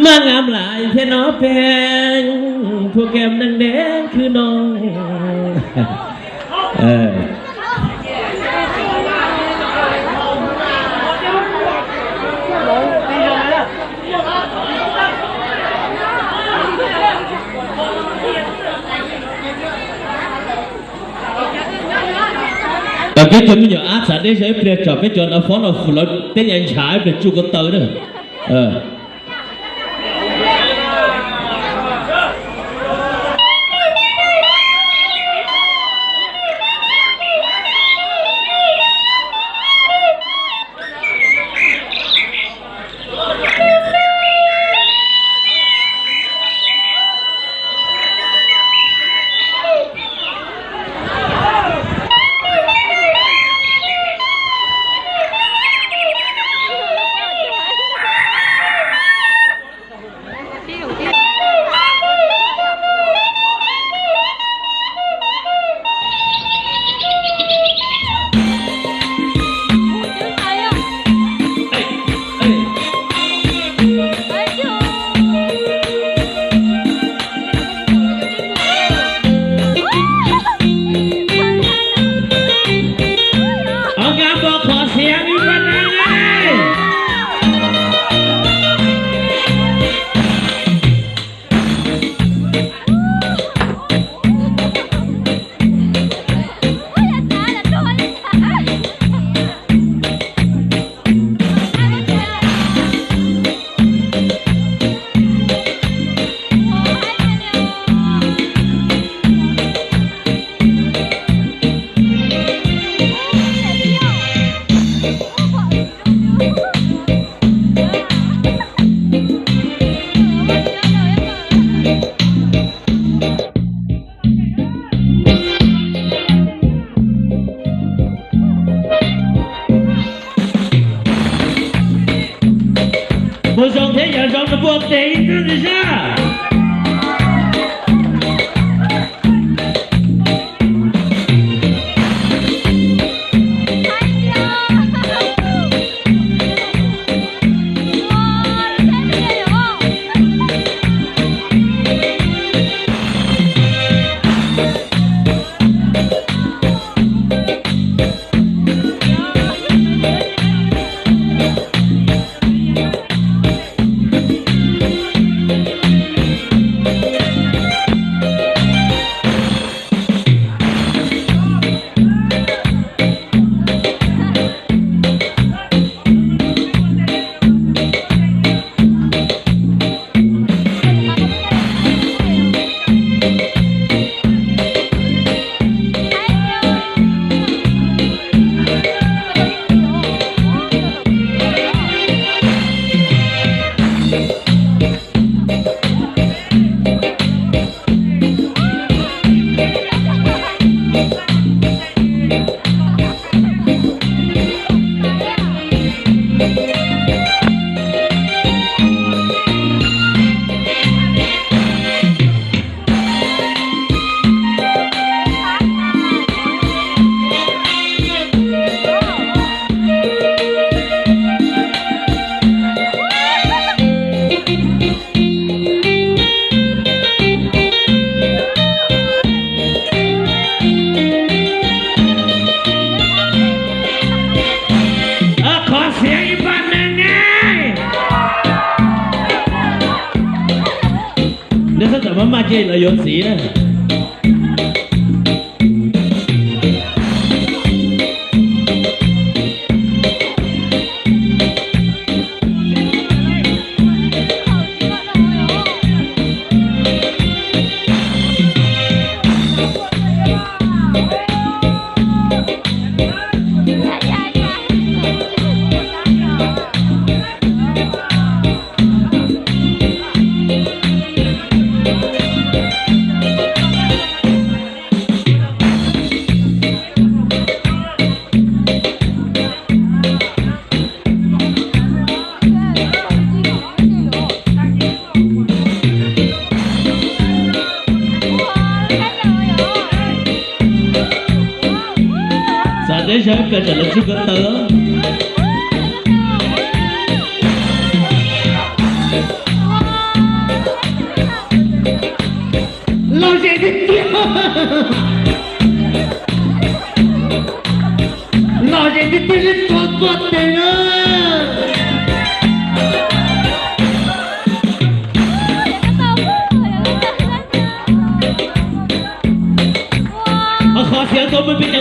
Maj ngam lais thiab no peb, phuam kem neeg deb khwb no. Peb cov me nyuam ab txav deb zog ib pliag tsam peb cov nav fob no fum lawv teb nyas ntshav ib pliag tsuj ko taw na. Mus zoo thiab yog zoo rau puag tes ib tug ntxiv sab. Qhov xiav ib pab neeg ne. Neb txhob tawm maj maj cia lawv yuav txiv na. Txav deb zog ib pliag tsam lawv tsuj ko taw.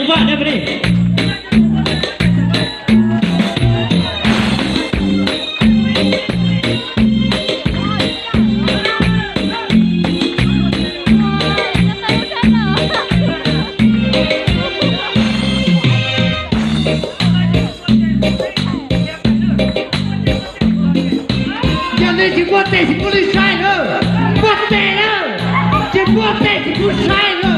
Vaj dab pes dej. Yog nej tsis npuaj tes tsis pub li saib na. Npuaj tes na, tsis npuaj tes tsis pub saib na.